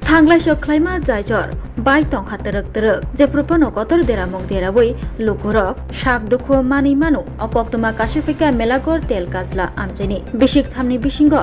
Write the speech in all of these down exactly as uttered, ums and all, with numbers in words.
Thanglaiso khlaima jaijor bai tongkha twrwk twrwk, jephru phano kotor deramung derawi lukurok sak dukhu manwi mano. O koktwma kasiphaikha Melakor Tel Kajla amchaini bisik thamni bisingo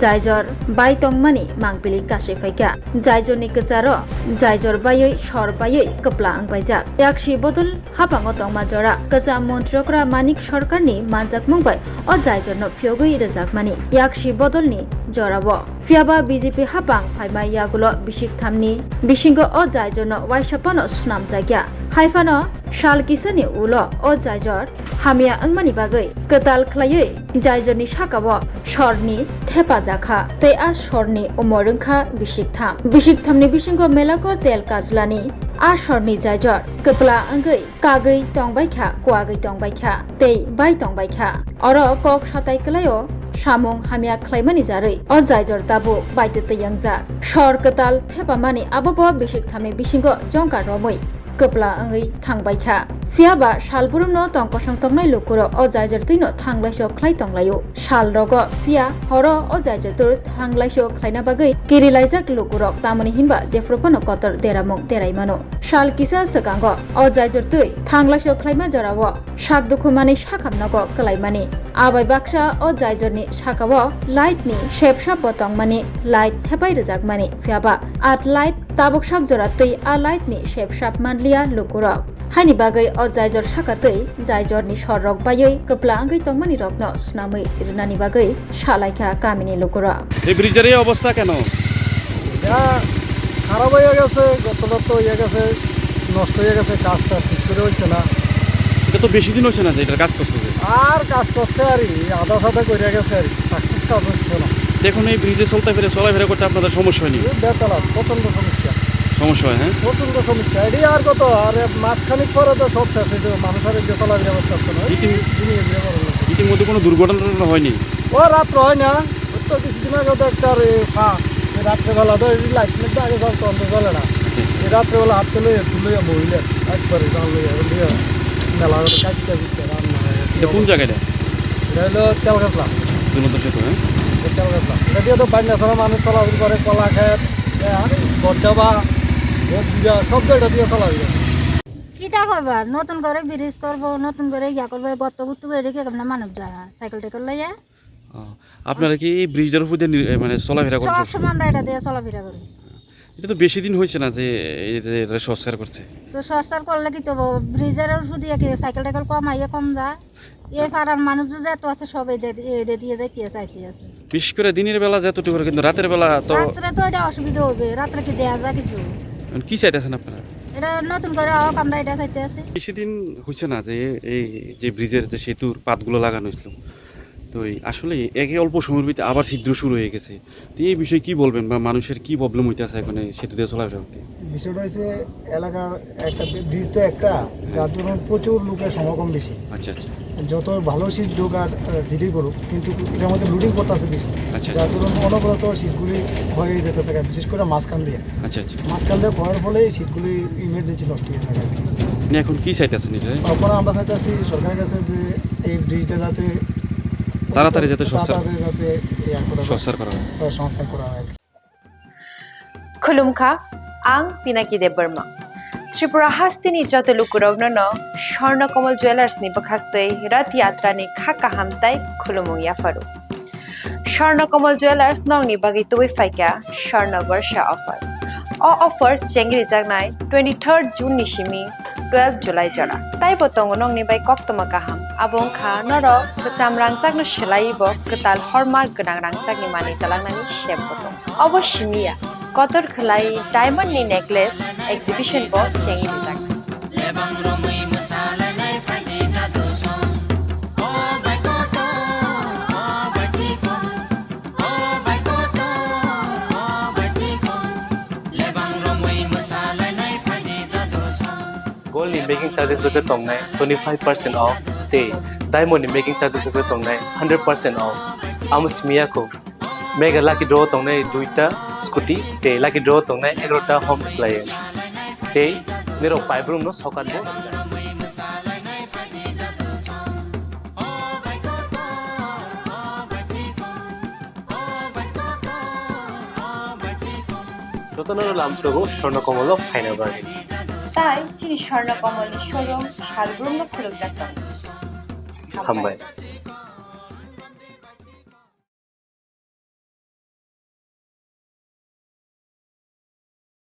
jaijor bai tongmani mangpili kasiphaikha. Jaijorni kwcharo jaijor baiwi sor baiwi kwpla wngbaijak. Yaksi bodol hapango tongma jora kwcham montri okra Manik Sarkarni manjakmung bai o jaijorno phiyogwi rwjakmani yaksi bodolni jorao. Phiyaba B J P hapang phaima yagulo bisik thamni bisingo o jaijorno waisa phano swnamjakya. Haiphano sal kisani ulo o jaijor hamya wngmani bagwi kwtal khlaiwi jaijorni sakao sorni thepajakha tei a sorni umor wngkha bisik tham. Bisik thamni bisingo Melakor Tel Kajlani a sorni jaijor kwpla wngwi kagwi tongbaikha, kuagwi tongbaikha tei bai tongbaikha. Oro kok satai kwlaio samung hamya khlaimani jarwi o jaijor tabuk baitwtwi wngjak. Sor kwtal thepamani abobo bisik thamni bisingo jongkar romwi kwpla wngwi thangbaikha. Phiyaba salbrumno tong kosong tongnai lukurok o jaijor twino thanglaiso khlai tonglaio. Salrogo phiya horo o jaijor twi thanglaiso khlaina bagwi kirilaijak lukurok, tamoni hinba jephru phano kotor deramung deraimano. Sal kisa swkango o jaijor twi thanglaiso khlaima jorao sak dukhu manwi sakham nogo kwlaimani. Abai baksa o jaijorni sakao light ni sepsap bo tongmani, light thepai rwjakmani, phiyaba at light tabuk sak jora twi a light ni sepsap manliya lukurok. Haini bagwi o jaijor saka twi jaijorni sorrok baiwi kwpla wngwi tongmani rokno swnamwi rwnani bagwi salaikha kamini lukurok. এই ব্রিজের এই অবস্থা কেন? এটা খারাপ হয়ে গেছে, গর্ত টর্ত হয়ে গেছে, নষ্ট হয়ে গেছে, কাজ টাজ ঠিক করে হয়েছে না। এটা তো বেশি দিন হয়েছে না যে এটার কাজ করছে যে। আর কাজ করছে আর কি, আধা সাদা করে গেছে আর কি, সাকসেস কাজ হচ্ছে না। তো এখন এই ব্রিজে চলতে ফিরে, চলাফেরা করতে আপনাদের সমস্যা হয়নি? এই বেতালা, প্রচণ্ড সমস্যা। সমস্যা হয়, হ্যাঁ? প্রচণ্ড সমস্যা। এটি আর কত? আর মাসখানেক পরে তো সব শেষ হয়ে যাবে, মানুষ আর এই যে চলাফেরা করতে পারছে না। এই ইতিম-, জিনিস এগুলো বড় লোক। ইতিমধ্যে কোনো দুর্ঘটনা টটনা হয়নি? ও রাত্রে হয় না, ওই তো কিছুদিন আগে তো একটা রে ফা, এই রাত্রেবেলা তো এই লাইট ফাইট আগে জ্বলতো, অন্ত জ্বলে না। আচ্ছা, আচ্ছা। এই রাত্রেবেলা হাতে লইয়া তুলিয়া বইলে, একবারে জাল লইয়া, লইয়া মেলা করে কাটতে দিচ্ছে, রান্না হয়। এটা কোন জায়গা এটা? এটা হলো তেলগাছলা। জনতা সেতু, হ্যাঁ? এটা তেলগাছলা। এটা দিয়ে তো বাইন্না ছাড়া মানুষ চলাচল করে, কলা খেত, এ, আরে বড্ডাবা, বদবিরা, সব তো এটা দিয়ে চলাচল করে। কিতা করবা? নতুন করে ব্রিজ করবো, নতুন করে ইয়া করবো, এই গর্ত গুর্ত করে রেখে কেমন মানুষ যায়, সাইকেল টাইকেল লইয়া। ও, আপনারা কি এই ব্রিজের উপর দিয়ে নি-, এ, মানে চলাফেরা করেন সব সবসময়? সময় আমরা এটা দিয়ে চলাফেরা করি। এটা তো বেশি দিন হয়েছে না যে এই যে এটা সংস্কার করছে। তো সংস্কার করলে কি তো ব্রিজের উপর দিয়ে কি সাইকেল টাইকেল কম আইয়ে কম যায়? এ পাড়ার মানুষ যত আছে সব এই যে এটা দিয়ে যাইতে আছে, আইতে আছে। বিশেষ করে দিনের বেলা যতটুকু করে, কিন্তু রাতের বেলা তো রাত্রে তো এটা অসুবিধা হবে, রাত্রে কি দেয়া যায় কিছু? এখন কি চাইতেছেন আপনারা? এটা নতুন করে হোক, আমরা এটা চাইতে আছি। বেশি দিন হয়েছে না যে এই যে ব্রিজের যে সেতুর পাতগুলো লাগানো হয়েছিল, তো এই আসলে একে অল্প সময়ের ভিতরে আবার ছিদ্র শুরু হয়ে গেছে। তো এই বিষয়ে কি বলবেন বা মানুষের কি প্রবলেম হইতে আছে এখন এই সেতু দিয়ে চলাফেরা করতে? বিষয়টা হচ্ছে এলাকার একটা ব্রিজ তো একটা, যার দরুন প্রচুর লোকের সমাগম বেশি। আচ্ছা, আচ্ছা। যত ভালো সিট ঢোক আর, আহ, যেটাই করুক, কিন্তু এটার মধ্যে লোডিং করতে আছে বেশি। আচ্ছা, যার আচ্ছা। দরুন অনবরত সিটগুলি ক্ষয় হয়ে যেতেছে, বিশেষ করে মাঝখান দিয়ে। আচ্ছা, আচ্ছা। মাঝখান দিয়ে ক্ষয়ের ফলে এই সিটগুলি ইমার্জেন্সি নষ্ট হয়ে থাকে আর কি। আপনি এখন কি চাইতেছেন এটা? এখন আমরা চাইতেছি সরকারের কাছে যে এই ব্রিজটা যাতে তাড়াতাড়ি যাতে সংস্কার, তাড়াতাড়ি যাতে ইয়া করা হয়, সংস্কার করা হয়। সংস্কার করা হয় আর কি। Khulumkha, ang Pinaki Debbarma. Tripura hasteni joto lukurokno no Swarna Kamal Jewellers ni bwkhaktwi Rath Yatra ni kha kaham tai khulumung yapharu. Swarna Kamal Jewellers nokni bagwi tubui phaikha Swarna Barsha offer. O offer chengrijaknai twenty-third June ni simi twelve July jora. Taibo tongo nokni bai koktwma kaham. Abo wngkha norok kwcham rangchakno swlaiwi bo kwtal hallmark gwnang rangchakni manwi twlangnani sep bo tongo. Obo simi ya, kotor khwlai diamond ni necklace exhibition bo chengrijaknai. Gold ni making charges rok khe tongnai twenty five percent off tei diamond ni making charges rok khe tongnai hundred percent off. Amo simi ya kho, mega lucky draw tongnai duita scooty tei lucky draw tongnai egarota home appliance tei nirok paibrumno sokat bo. Jotono lamsogo Swarna Komolo phaina bagwi. Tai chini Swarna Komolni showroom salbrumno khulukjak tongo. Hambai.